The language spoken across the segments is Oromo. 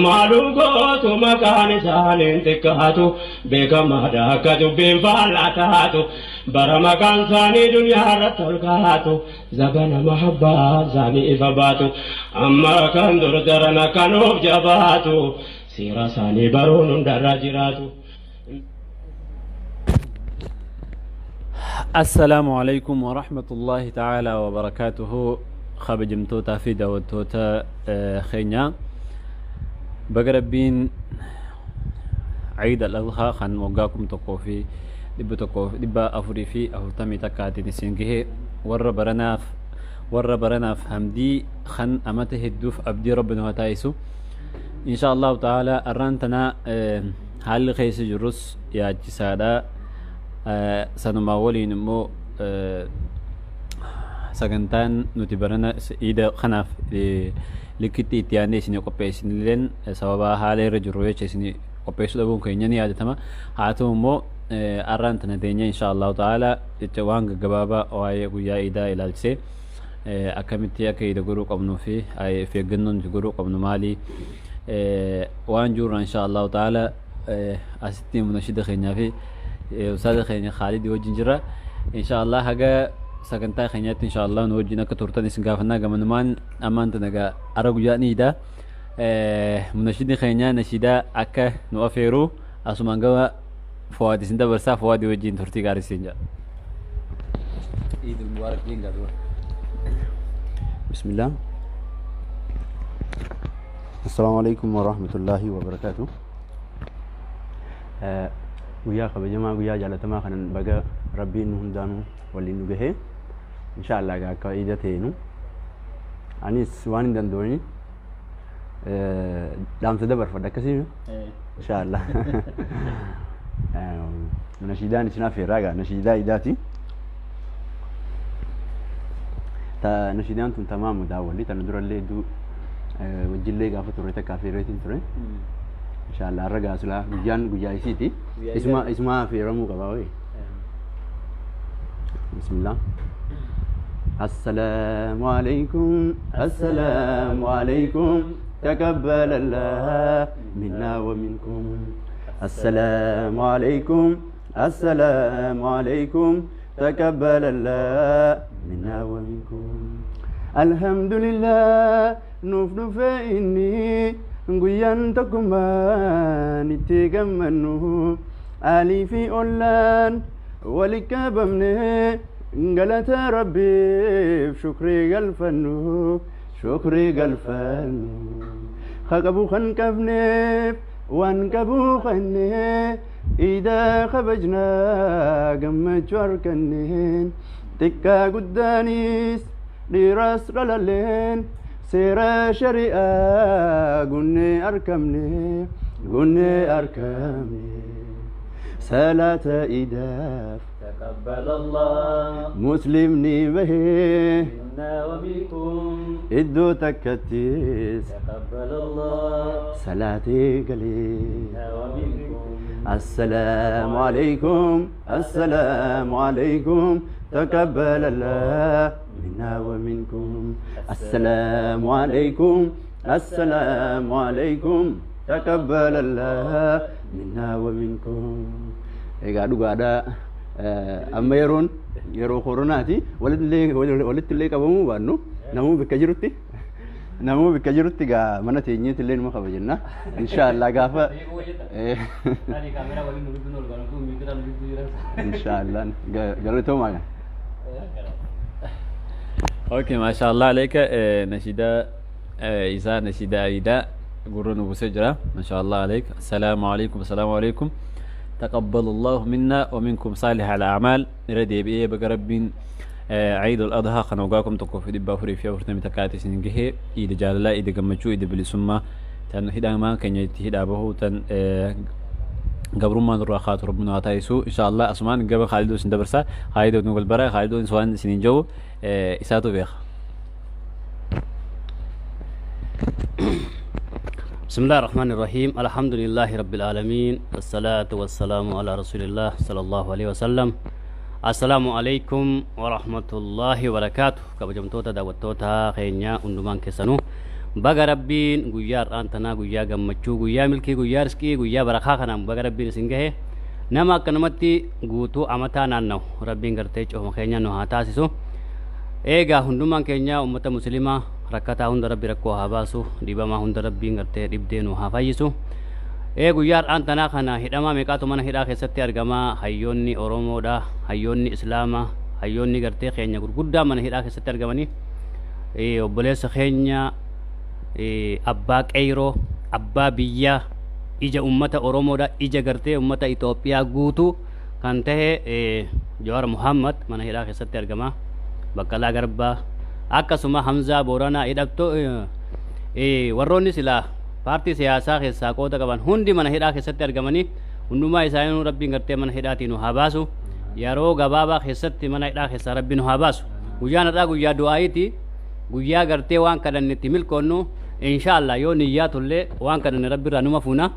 Maaluu gootu maqaan isaaniin xiqqaatu beekamaadha akka dubbiin faallaa taatu bara maqaan isaanii duniyaa irratti ol kaatu zabana mahabbaa isaanii ifa baatu amma kan dur daran akka nuuf jabaatu seera isaanii baruun hundarra jiraatu. Assalaamu alaikum wa rahmatullahi ta'ala wa barakaatuhu kabajamtootaa fi daawwattoota keenya baga rabbiin Ciid al-Adhaa kan waggaa 1441n isin gahe warra baranaaf warra baranaaf hamdii kan amata hedduuf abdii rabbi nu haa taasisu insha Allahu ta'ala. Arraan tana haalli keessa jirrus yaachisaadha. Sanumaa waliin immoo sagantaan nuti barana iida kanaaf likkitti itti yaadnee isinii qopheessinilleen sababa haala irra jirru jecha isinii qopheessuu dhabuun keenya ni yaadatama. Haa ta'u immoo arraan tana teenyee insha Allahu ta'ala jecha waan gaggabaabaa waa'ee guyyaa iidaa ilaalchisee akkamitti akka iida godhuu qabnuu fi of eeggannoo nuti godhuu qabnu maali waan jirurraa insha Allahu ta'ala asitti munashida keenyaa fi ustaaza keenya Khaalidii wajjin jira. Insha Allah haga sagantaa keenyaatti insha Allah nu wajjin akka turtan isin gaafannaa. Gamanumaan ammaan tana egaa ara guyyaa ni iida. Munashidni keenya nashidaa akka nu afeeru asumaan gama Fuwaad isin dabarsaa. Fuwaadii wajjin turtii gaarii isin jedha. Iid Mubaarak jeen gaa dura. Bismillah. Assalaamu alaikum warahmatullaahi wabarakaatu. Guyyaa kabajamaa, guyyaa jaalatamaa kanan baga rabbiin nu hundaanuu waliin nu gahee. Insha Allah egaa akka iida ta'eenu anis waan hin danda'uun dhaamsa dabarfadha akkasii. Insha Allah. Nashiidaan isin affeerraa egaa nashiidaa iidaati. Ta nashiidaan tun tamaamu daawwalli tana durallee hedduu wajjillee gaafa turre takka affeerreetiin ture. Insha Allah har'a gaa silaa guyyaan guyyaa isiiti. Guyyaa Isuma iidaati. isuma affeeramuu qaba wayii. Bismillah. Assalaamu alaikum. Assalaamu alaikum. Taqabbal Allah minna wa minkum. Assalaamu alaikum. Assalaamu alaikum. Taqabbal Allah minna wa minkum. Alhamdulillah nuuf dhufe inni guyyaan tokkummaan itti gammannu alii fi ollaan wali qabamne galata rabbiif shukrii galfannu, shukrii galfannu. Ka qabu kan qabneef waan qabu kenne iidaa kabajnaa gammachuu arganneen xiqqaa guddaanis dhiiras dhalalleen seera shari'aa gunnee argamne, gunnee argamne salaata iidaaf. تقبل الله muslimni bahee منا ومنكم iddoo takkattis تقبل الله salaatee galee. منا ومنكم. السلام عليكم، السلام عليكم، تقبل الله منا ومنكم. السلام عليكم، السلام عليكم، تقبل الله منا ومنكم. Egaa dhugaadha, amma yeroon yeroo koronaati. Walitti illee qabamuu baannu namuu bikka jirutti gaa mana teenyeetti illee numa kabajenna insha Allah gaafa. Insha Allah galatoomaa. Okay, masha Allah alayka. Nashidaa isaa nashidaa iidaa gurra nu buusee jira. Masha Allah alayka. Assalaamu alaikum, assalaamu alaikum. تقبل الله منا ومنكم صالح الأعمال. Irra deebi'ee baga rabbiin Ciid al-Adhaa kan waggaa 1441 isin gahee. Iida jaalalaa, iida gammachuu, iida bilisummaa tan hidhamaan keenya itti hidhaa bahu, tan gabrummaan irraa kaatu rabbi nu haa taasisu insha Allah. Asumaan gaba Khaalidoo isin dabarsa. Khaalidoo nu galbara. Khaalidoo waan isiniin jiru isaatu beeka. بسم الله الرحمن الرحيم، الحمد لله رب العالمين، والصلاة والسلام على رسول الله صلى الله عليه وسلم. السلام عليكم ورحمة الله وبركاته. Kabajamtoota daawwattoota keenya hundumaan keessanuu Baga Rabbiin guyyaa har'aan tanaa, guyyaa gammachuu, guyyaa milkii, guyyaa riskii, guyyaa barakaa kanaan baga Rabbiin isin gahe. Nama akkanumatti guutuu amataa naanna'u Rabbiin gartee cooma keenya nu haa taasisu. Eegaa hundumaan keenya ummata muslimaa rakkataa hunda Rabbi rakkoo haa baasu, dhibamaa hunda Rabbiin gartee dhibdee nu haa fayyisu. Guyyaa har'aan tanaa kana hidhamaa meeqaatu mana hidhaa keessatti argamaa? Hayyoonni Oromoodha, hayyoonni Islaamaa, hayyoonni gartee keenya gurguddaa mana hidhaa keessatti argamanii, obboleessa keenya abbaa qeyroo, abbaa biyyaa, ija ummata Oromoodha, ija gartee ummata Itoophiyaa guutuu kan tahe Jawaar Muhammad mana hidhaa keessatti argama. Baqqalaa Garbaa, akkasuma Hamzaa Booranaa, hidhatto warroonni silaa paartii siyaasaa keessaa qooda qaban hundi mana hidhaa keessatti argamanii, hundumaa isaanii Rabbiin gartee mana hidhaatii nu haa baasu. Yeroo gabaabaa keessatti mana hidhaa keessaa Rabbi nu haa baasu. Guyyaan har'aa guyyaa du'aayiiti, guyyaa gartee waan kadhanne itti milkoonnu. Inshaallah yoo niyyaa tollee waan kadhanne Rabbi irraa numa fuuna.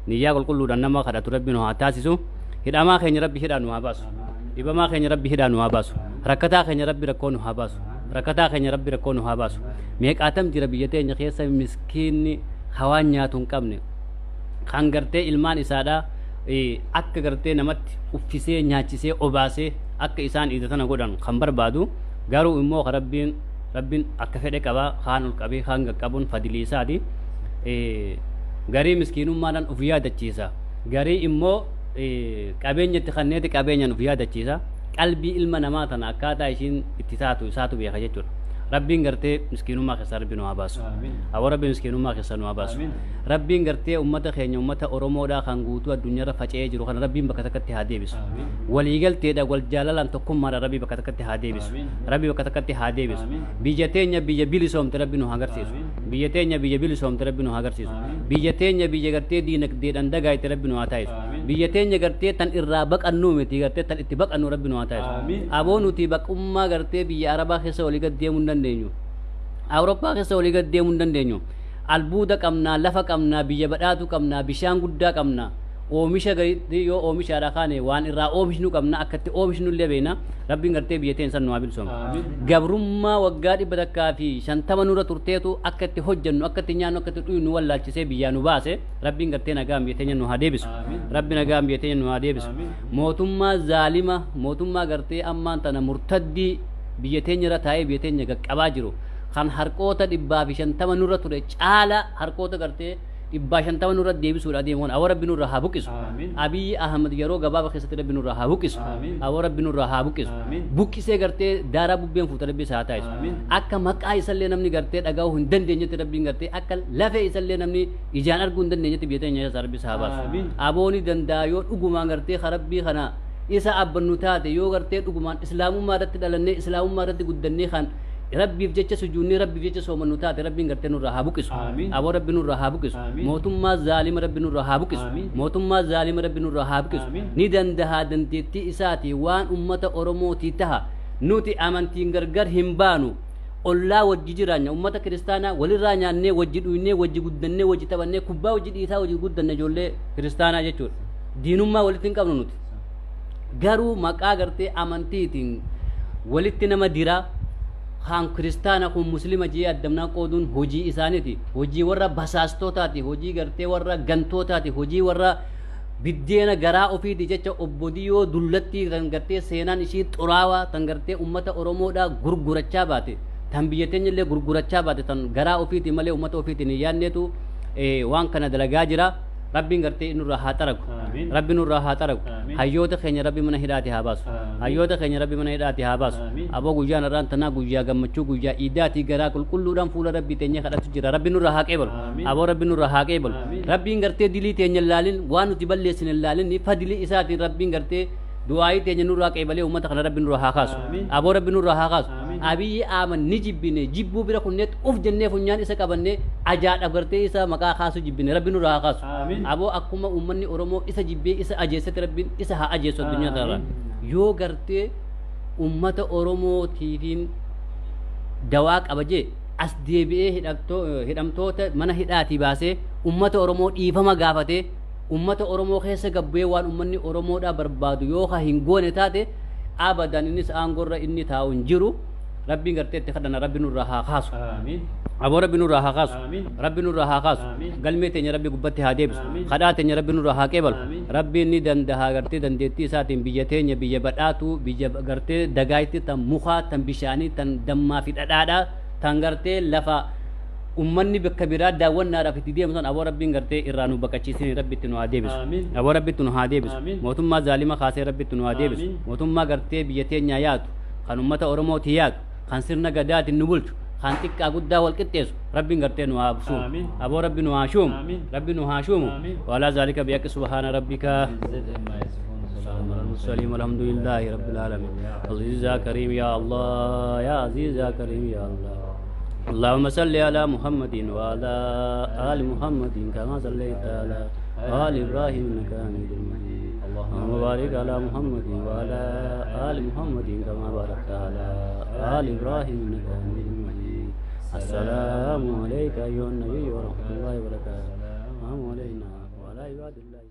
Niyyaa qulqulluudhaan nama kadhatu Rabbi nu haa taasisu. Hidhamaa keenya Rabbi hidhaa nu haa baasu, dhibamaa keenya Rabbi hidhaa nu haa baasu, rakkataa keenya Rabbi rakkoo nu haa baasu, rakkataa keenya Rabbi rakkoo nu haa baasu. Meeqaatam jira biyya teenya keessa miskiinni hawaan nyaatu hin qabne, kan gartee ilmaan isaadha akka gartee namatti uffisee, nyaachisee, obaasee akka isaan iida tana godhan kan barbaadu, garuu immoo Rabbiin akka fedhe qaba, kaan ol qabee kaan qaqqabuun fadilii isaati. Garii miskiinummaadhaan uf yaadachiisa, garii immoo qabeenya itti kanneeti qabeenyaan uf yaadachiisa. Qalbii ilma namaa tana akkaataa ishiin itti taatu isaatu beeka jechuudha. Rabbiin gartee miskiinummaa keessaa Rabbi nu haa baasu. Awwa, Rabbi miskiinummaa keessaa nu haa baasu. Rabbiin gartee ummata keenya, ummata Oromoodhaa kan guutuu addunyaarra faca'ee jiru kana Rabbiin bakka takkatti haa deebisu. Waliigalteedha, wal jaalalaan, tokkummaadha Rabbi bakka takkatti haa deebisu. Rabbi bakka takkatti haa deebisu. Biyya teenya biyya bilisoomte Rabbi nu haa agarsiisu. Biyya teenya biyya bilisoomte Rabbi nu haa agarsiisu. Biyya teenya biyya gartee diinagdeedhaan dagaayte Rabbi nu haa taasisu. Biyya teenya gartee tan irraa baqannuu miti, gartee tan itti baqannu Rabbi nu haa taasisu. Aboo, nuti baqummaa gartee biyya Arabaa keessa walii gad deemuu hin dandeenyu, Awurooppaa keessa walii gad deemuu hin dandeenyu. Albuuda qabnaa, lafa qabnaa, biyya badhaatu qabnaa, bishaan guddaa qabnaa, oomisha gariitti yoo oomishaadha kaane waan irraa oomishnu qabna, akka itti oomishnu illee beekna. Rabbiin gartee biyya teenya san nu haa bilisoomsu. Gabrummaa waggaa 150 nurra turteetu akka itti hojjennu, akka itti nyaannu, akka itti dhuynu nu wallaalchisee biyyaa nu baase. Rabbiin gartee nagaan biyya teenya nu haa deebisu. Rabbi nagaan biyya teenya nu haa deebisu. Mootummaa zaalima, mootummaa gartee ammaan tana murtaddii biyya teenya irra taa'ee biyya teenya qaqqabaa jiru, kan harqoota 150 nurra ture caala harqoota gartee 150 nurra deebisuudha deemuun, awwa, Rabbi nurra haa buqisu. Abiyyi Ahmad yeroo gabaabaa keessatti Rabbi nurra haa buqisu. Awwa, Rabbi nurra haa buqisu. Buqqisee gartee daaraa bubbeen fuuta Rabbi isaa haa taasisu. Akka maqaa isallee namni gartee dhaga'uu hin dandeenyetti, Rabbiin gartee akka lafee isallee namni ijaan arguu hin dandeenyetti biyya teenya keessaa Rabbi isaa haa baasu. Abooni danda'a yoo dhugumaan gartee Rabbii kana isa abbannu taate, yoo gartee dhugumaan Islaamummaa irratti dhalannee, Islaamummaa irratti guddannee, kan Rabbiif jecha sujuunnee, Rabbiif jecha soomannu taate, Rabbiin gartee nurraa haa buqisu. Aboo, Rabbi nurraa haa buqisu. Mootummaa zaalima Rabbi nurraa haa buqisu. Mootummaa zaalima Rabbi nurraa haa buqisu. Ni dandaha, dandeettii isaati waan ummata Oromootii taha. Nuti amantiin gargar hin baanu, ollaa wajji jiraanya. Ummata kiristaanaa walirraa nyaannee, wajji dhuynee, wajji guddannee, wajji taphannee, kubbaa wajji dhiitaa wajji guddanne, ijoollee kiristaanaa jechuudha. Diinummaa walitti hin qabnu nuti. Garuu maqaa gartee amantiitiin walitti nama diraa, kan kiristaana kun muslima jee addamnaa qooduun hojii isaaniiti, hojii warra basaastootaati, hojii gartee warra gantootaati, hojii warra biddeena garaa ofiiti jecha obbodiyoo dullattii tan gartee seenaan ishii xuraawaa, tan gartee ummata Oromoodhaa gurgurachaa baate, tan biyya teenya illee gurgurachaa baate, tan garaa ofiiti malee ummata ofiitiin hin yaadneetu waan kana dalagaa jira. Rabbiin gartee nurraa haa xaragu. Rabbi nurraa haa xaragu. Hayyoota keenya Rabbi mana hidhaati haa baasu. Hayyoota keenya Rabbi mana hidhaati haa baasu. Aboo, guyyaan har'aan tanaa guyyaa gammachuu, guyyaa iidaatii, garaa qulqulluudhaan fuula Rabbii teenya kadhatu jira. Rabbi nurraa haa qeebalu. Aboo, Rabbi nurraa haa qeebalu. Rabbiin gartee dilii teenya laalin, waan nuti balleessine laalin, fadilii isaatiin Rabbiin gartee du'aayii teenya nurraa qeebalee uummata kana Rabbi nurraa haa kaasu. Aboo, Rabbi nurraa haa kaasu. Abiyyi Ahmad ni jibbine, jibbuu bira kunneet uf jennee funyaan isa qabanne ajaadha gartee isa maqaa kaasuu jibbine. Rabbi nurraa haa kaasu. Aboo, akkuma uummanni Oromoo isa jibbee isa ajeessatti Rabbiin isa haa ajeessu addunyaa kanarra. Yoo gartee uummata Oromootiifiin dawaa qaba jee as deebi'ee hidhamtoota mana hidhaatii baasee, uummata Oromoo dhiifama gaafatee, ummata Oromoo keessa gabbu'ee waan ummanni Oromoodhaa barbaadu yoo ka hin goone taate, abadan innis aangorra inni taa'u hin jiru. Rabbiin gartee itti kadhanna Rabbi nurraa haa kaasu. Amiin. Aboo Rabbi nurraa haa kaasu. Amiin. Rabbi nurraa haa kaasu. Amiin. Galmee teenya Rabbi gubbatti haa deebisu. Amiin. Kadhaa teenya Rabbi nurraa haa qeebalu. Amiin. Rabbiin ni danda'a gartee dandeettii isaatiin biyya teenya biyya badhaatu biyya gartee dagaayitti tan mukaa tan bishaanii tan dammaa fi dhadhaadhaa tan gartee lafa ummanni bakka biraa daawwannaadhaaf itti deemu san aboo Rabbiin gartee irraa nu baqachiisanii Rabbi itti nu haa deebisu. Amiin. Aboo Rabbi itti nu haa deebisu. Amiin. Mootummaa zaalima kaasee Rabbi itti nu haa deebisu. Amiin. Mootummaa gartee biyya teenyaa yaadu kan ummata Oromooti yaadu kan sirna gadaatiin nu bulchu kan xiqqaa guddaa wal qixxeessu Rabbiin gartee nu haa shuumu. Amiin. Aboo Rabbi nu haa shuumu. Amiin. Rabbi nu haa shuumu. Amiin. Walaa zaalika biyaqi subhaana rabbika. المرسلين والحمد لله رب العالمين. عزيز يا كريم يا الله، يا عزيز يا كريم يا الله. اللهم صل على محمد وعلى آل محمد كما صليت على آل إبراهيم إنك حميد مجيد. اللهم بارك على محمد وعلى آل محمد كما باركت على آل إبراهيم إنك حميد مجيد. السلام عليك أيها النبي ورحمة الله وبركاته. السلام علينا وعلى عباد الله.